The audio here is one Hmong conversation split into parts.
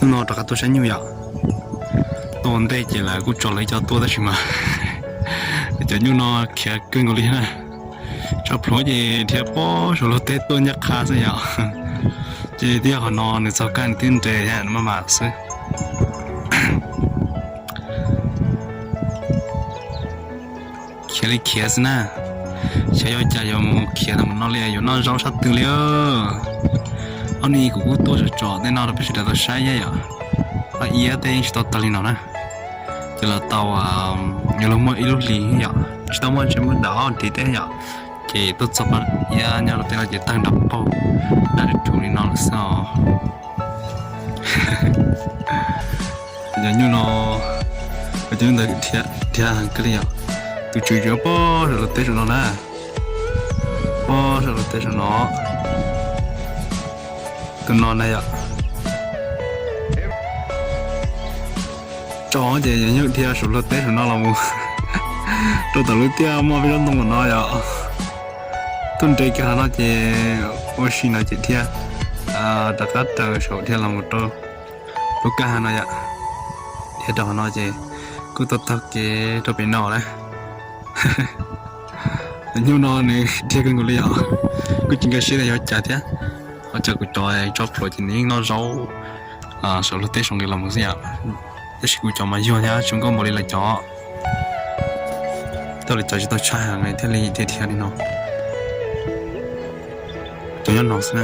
Hnub no rov qab tuaj saib nyuj yom. Tuaj ua ntej ces lawv kuj tso lawv ib co tuaj tab sis mas cov nyuj no khiav kawg nkaus li na. Tshaj plhuav ces dhia pob saum luag teb tuaj ncaj qha xwb yom. Ces twb yog qhov no nws txog kaj nws twb nres thiab nws maj mam xwb. Khiav li khiav xwb na. Xyov yuav cas yuav mus khiav tau mus no li, yuav noj zaub sab twg li. Ob hnub kuv kuj tuaj tsom tsom tej no rau peb sawv daws tau saib thiab yom. Paj iab tej yeej tsis tau tag li no na. Ces los tau, yuav luag muaj ib lub hlis yom, tsis tau muaj tsev muaj dam ob hlis teb yom. Ces tuaj txog paj iab nyob rau tej no ces tawg nrov paug daj rhuv li no lawm xwb os. Cov nyuj no, cov nyuj ntawd dhia heev kawg li yom. Tus tswv yuav pob saum luag teb saum no na. Pob saum luag teb saum no. Tus no na yom. Tso ces cov nyuj dhia saum luag teb saum no los mus rau tom lub tiaj muaj peb zaub ntoo no yom. Tuaj nres kiag qhov no ces ua si no ces dhia rov qab raws saum dhia los mus rau lub kaj no yom. Dhia rau qhov no ces kuj tau taug kev rau pem no na. Nyuj no nws dhia kawg nkaus li yom. Kuj tsis nkag siab tias yuav cas thiab. Ua cas kuv cov tso plhuav ces nws yeej noj zaub saum luag teb saum li los mus xwb yom. Tab sis kuv cov mas yuag thiab zoo nkauj npaum li lawv cov. Tej lawv cov tsis tau tshaj heev thiaj li dhia dhia li no. Cov nyob no xwb na.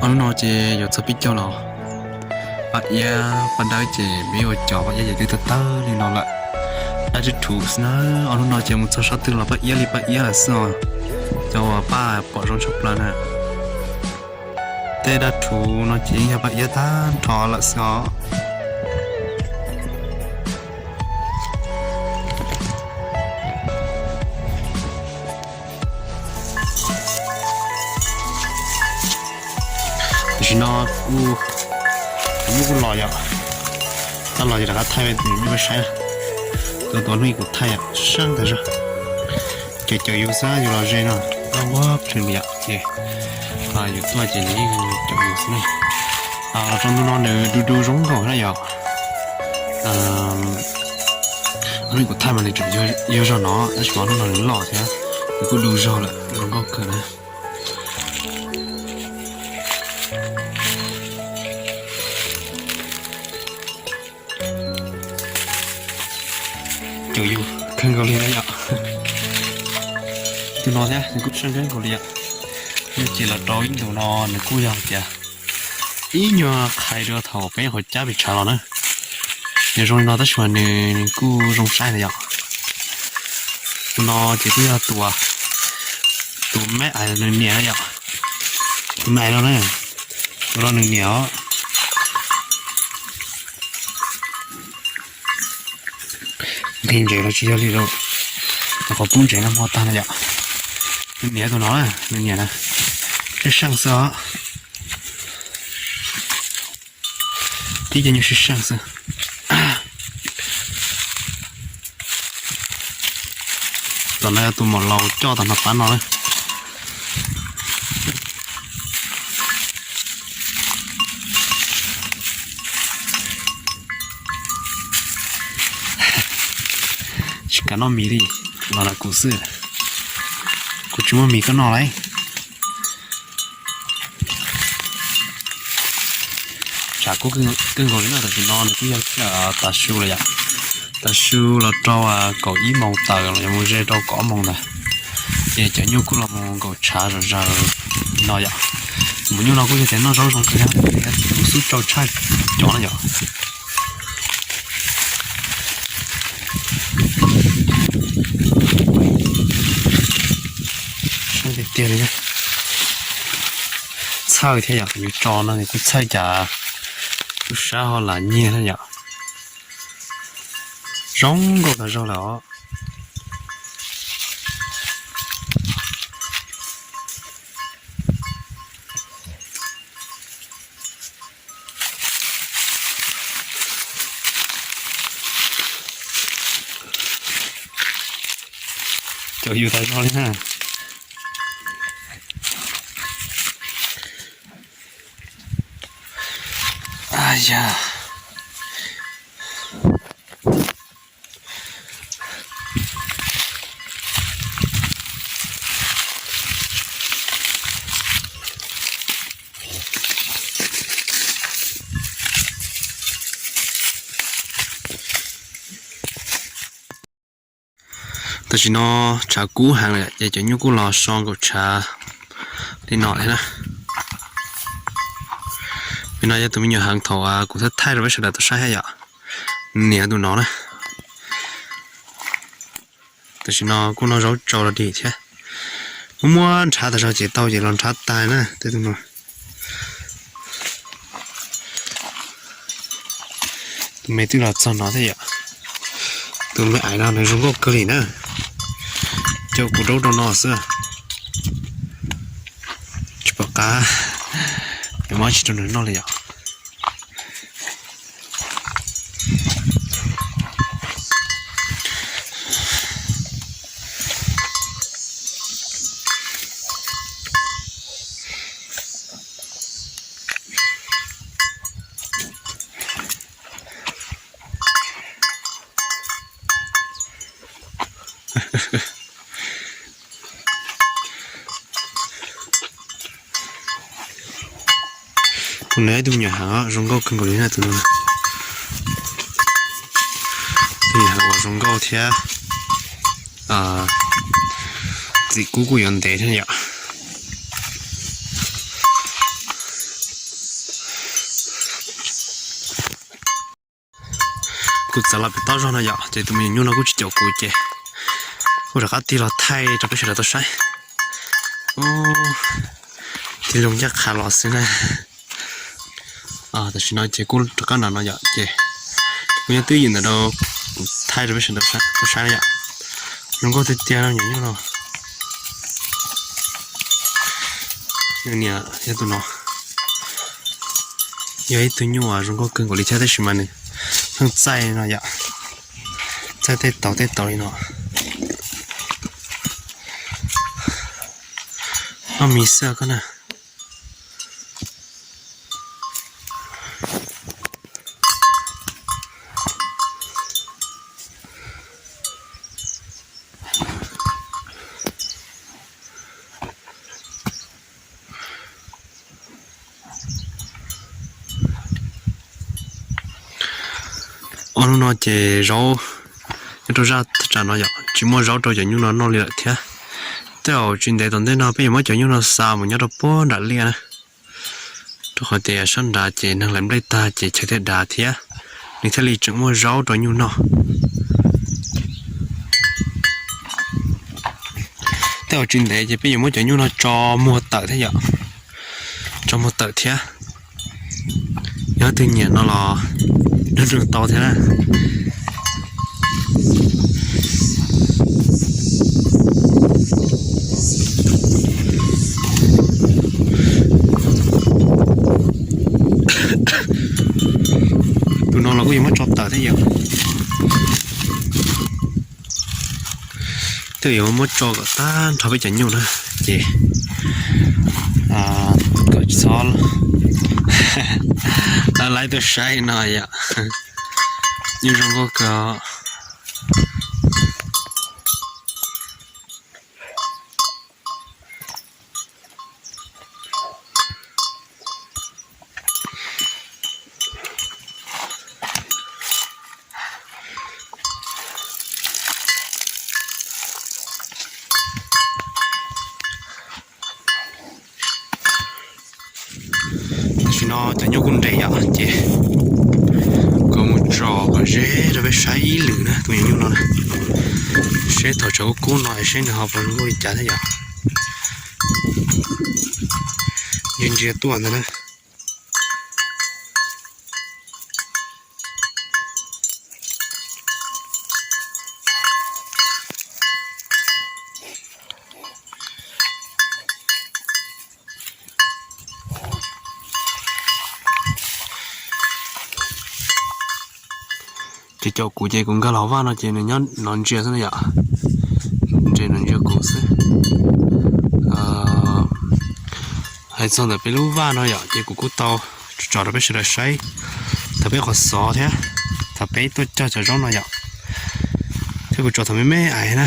Ob hnub no ces yuav txog pib caug los. Paj iab paj dawb ces peb ua cov paj iab ces twb tawg tawg li no lawm. Daj rhuv xwb na. Ob hnub no ces mus txog sab twg los paj iab li paj iab lawm xwb os. Cov uas paj pom zoo tshaj plaws na. Tej daj rhuv no ces yeej yog paj iab tag nrho lawm xwb os. Tam sim no kuv nyuj kuj los yom. Tab los ces rov qab thaij nyuj peb saib. Tua tua hnub ib kuv thaij yom, seeb tas zog. Ces caum yus xwb, yus los ze no, tab ua plig li yom, ces yus tuaj ces nws yeej caum yus xwb ne. Los rau ntu no nws du du zoo nkauj na yom. Hnub kuv thaij mas nws tseem yog zog no, tab sis mas hnub no nws loj thiab, nws kuj du zog lawm, zoo nkauj kawg na. Caum yus kawg nkaus li na yom. Tus no thiab nws kuj seej kawg nkaus li yom. Yog ces los rau ib ntus no nws kuj yog tias ib nyuag qhais rau thaum peb qhov cab pes tshav los na. Nws zoo li no tab sis mas nws kuj zoo saib na yom. Tus no ces kuj yog tus, tus me ais nws niam na yom. Tus me ais no na, tus no nws niam os. Nqhis ntses los tsis yog li rau, qhov pub ntses no hmo tag no yom. Nws niam tus no, nws niam na, seej seej xwb os. Tib cov nyuj seej seej xwb. Tom no yog tus maum laus coj tom no qab no na. Tsis kam noj mis li, los ntawm kuv xwb. Kuv tsis muaj mis koj noj lauj. Tshav kub kawg nkaus li no, tam sim no nws kuj yog tav su lawm yom. Tav su los rau kaum ib moos tawm los yog mus ze rau kaum ob moos ntawd. Ces cov nyuj kuj los mus nkaum tshav zom zaws no yom. Tus maum nyuj no kuj yog tias noj zaub zoo kawg thiab, tus xub tsau tshaj cov no yom. Seej tiag tiag li. Txhawj thiab yom, yus tso no kuj txhawj cas kuj sab ho lam nyiag na yom. Zoo nkauj tag zog lawm os. Caum yus tas zog li na. Yog. Tam sim no tshav kub heev lawm ces cov nyuj kuj los so nkaum tshav li no li na. Pem no yog tus me nyuam heev thaum kuv thaij thaij rau peb sawv daws tau saib thiab yom. Niam tus no na. Tam sim no kuj noj zaub tsau los dig thiab. Muab muab nrhav tas zog ces tau ces los nrhav tas na tej tus no. Tus me twb los txog no thiab yom. Tus me aiv no nws zoo nkauj kawg li na. Coj kuv daub rau no xwb. Tsis pom qab, mob tsis rau nws noj li yom. Tus no ib tug me nyuam heev zoo nkauj kawg nkaus li na tus no. Tus me nyuam heev uas zoo nkauj thiab txim kub kuj yuav ntev thiab yom. Kuv txawm los pem toj zog no yom ces tus me nyuam nyuj no kuj tsis caum kuv ces kuj rov qab tig los thaij rau peb sawv daws tau saib. Tig loo ncaj qha los xwb na. Tam sim no ces kuj rov qab nram no yom ces kuv nyob twj ywm ntawm no kuv thaij rau peb sawv daws tau saib yom. Zoo nkauj tiag tiag no nyuam nyuj no. Niam yog tus no, yog ib tug nyuj uas zoo nkauj kawg nkaus li thiab tab sis mas nws pheej txaij no yom, txaij tej tauv tej tauv li no. Noj mis xwb koj na. Ob hnub no ces zaub nyob rau zaj thaj tsam no yom tsis muaj zaub rau cov nyuj no noj li lawm thiab. Tej zaum tsis ntev tom ntej no peb yuav muab cov nyuj no xa mus nyob rau puag nram liaj na, rau qhov tias sab nrad ces neeg lawv nplej tag ces chaw thiaj dav thiab, nws thiaj li tseem muaj zaub rau nyuj noj. Tej zaum tsis ntev ces peb yuav muab cov nyuj no tso muag tawm thiab yom, tso muag tawm thiab. Yog leej twg nyiam no los nug nug tau thiab na. Tus no los kuj yuav muab tso tawm thiab yom. Twb yuav muab tso kom tag nrho peb cov nyuj na, ces kom txhob lawv tuaj saib no yom. Nyuj zoo nkauj kawg. Tam sim no cov nyuj kuj nres yom, ces kuv mus tso kom ze rau peb saib ib lwm na tus me nyuam nyuj no na, seb thaum tshav kub kub no seb nws ho puas zoo nkauj li cas thiab yom. Ntsia ntsia tuaj ntag na. Ces caum kuv ces kuv nkag los vaj no ces nws nyob no ntsia xwb na yom, nres no ntsia kuv xwb. Hais txog ntawm peb lub vaj no yom, ces kuv kuj tau tso rau peb sawv daws saib Thaum peb qhov xov thiab, thaum peb tuaj cog cov zaub no yom, thiab kuv tso thaum me me ais na,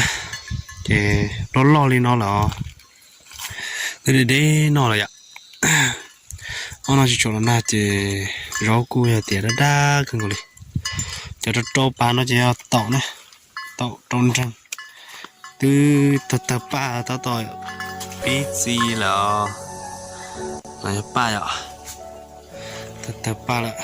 ces loj loj li no lawm os, twb deb deb no lawm yom. Ob no tsis tshua los nag ces zaub kuj yog tias daj daj kawg nkaus li. Cov rau rau pas no ces yog taum na, taum rau nreeg, twb tawg tawg paj tab tom pib txi lawm os. No yog paj yom, tawg tawg paj lawm.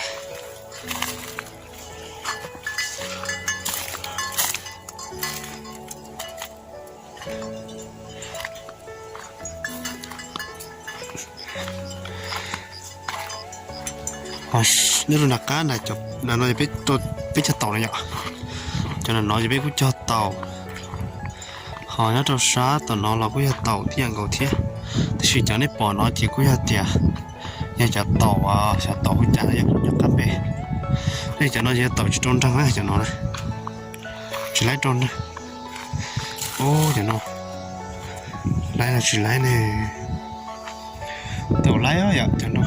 Nyob rau nram qab na, no peb cog taum na yom. Cov no no ces peb kuj cog taum, ho nyob rau sab tom no los kuj yog taum tib yam nkaus thiab. Tab sis cov nej pom no ces kuj yog tias yog cov taum, cov taum hu cas no yog nyob qab pem. Nej cov no yog taum tsis rau nreeg na cov no na, tsis laib rau nreeg. Ub, cov no laib los tsis laib ne. Taum laib yom, cov no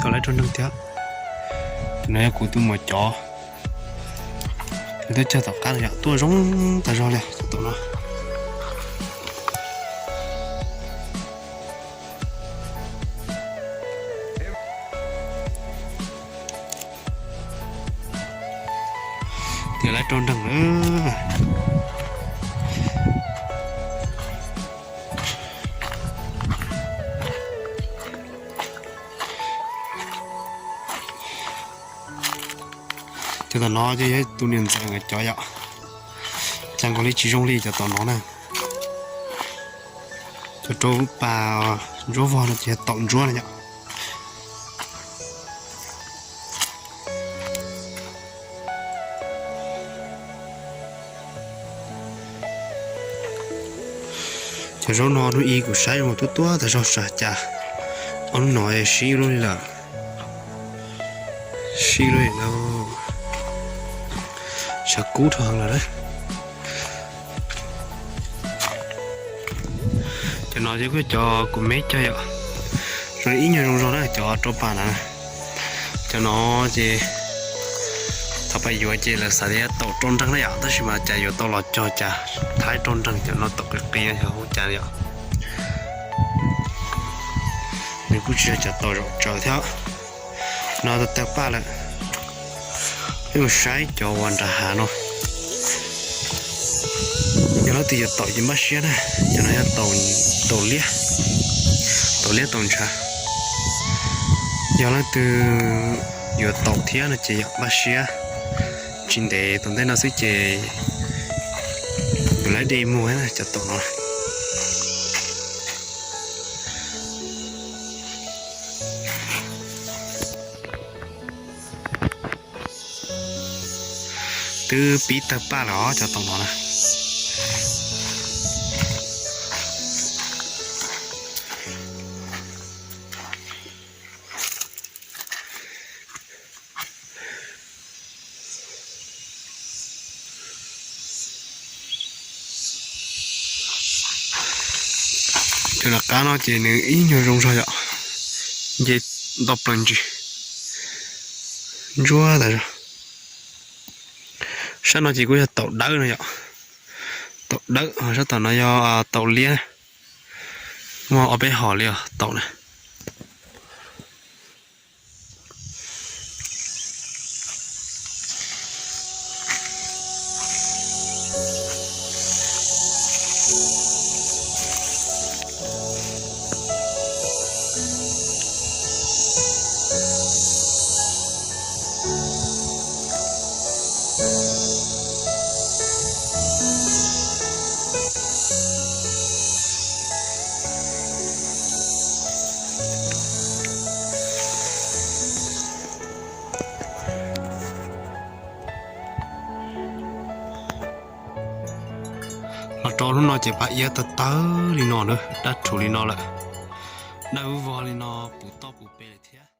taum laib rau nreeg thiab. Cov no yog kuv tus muam cov, nws tuaj cog tom qab no yom, tuaj zoo tas zog li cov taum no. Tias laib rau nreeg lawm. Cov tom no ces yog tus niam ntxawm nkawd cov yom, cas nkaus li tsis zoo li cov tom no na. Cov rau pas ntsuab vog no ces yog taum ntsuab na yom. Cov zaub no hnub ib kuv saib zoo tuab tuab tas zog, xav cas ob hnub no sib lub li lawm, sib lub li no, tshav kub dhau heev lawm na. Cov no ces kuj cov kuv me cog yom, zoo ib nyuag zoo zog na cov rau pas na. Cov no ces thaum pais yuav ces lawv xav tias taum rau nreeg na yom, tab sis mas cas yuav tau los cog cas thaib rau nreeg, cov no taum qis qis no yog hu cas yom. Nws kuj tsis yog cov taum zaum tsawv thiab. No tawg tawg paj lawm. Peb mus saib cov uas nram hav no. Yog leej twg yuav taum ces npaj siab na, cov no yog taum liab, taum liab taum ntshav. Yog leej twg yuav taum thiab no ces yog npaj siab, tsis ntev tom ntej no xwb ces yuav laib de muag cov taum no. Twb pib tawg paj lawm os cov taum no na. Cov nram qab no ces nws ib nyuag zoo zog yom, nce nto plaws ntsis, ntsuab tas zog. Sab no ces kuj yog taum dawb no yom, taum dawb, sab tom no yog taum liab, muaj ob peb hom li os taum na. Los rau hnub no ces pab iab tawg tawg li no na, dab rhuv li no lawm. Dawb vog li no puv toj puv pes lawm thiab.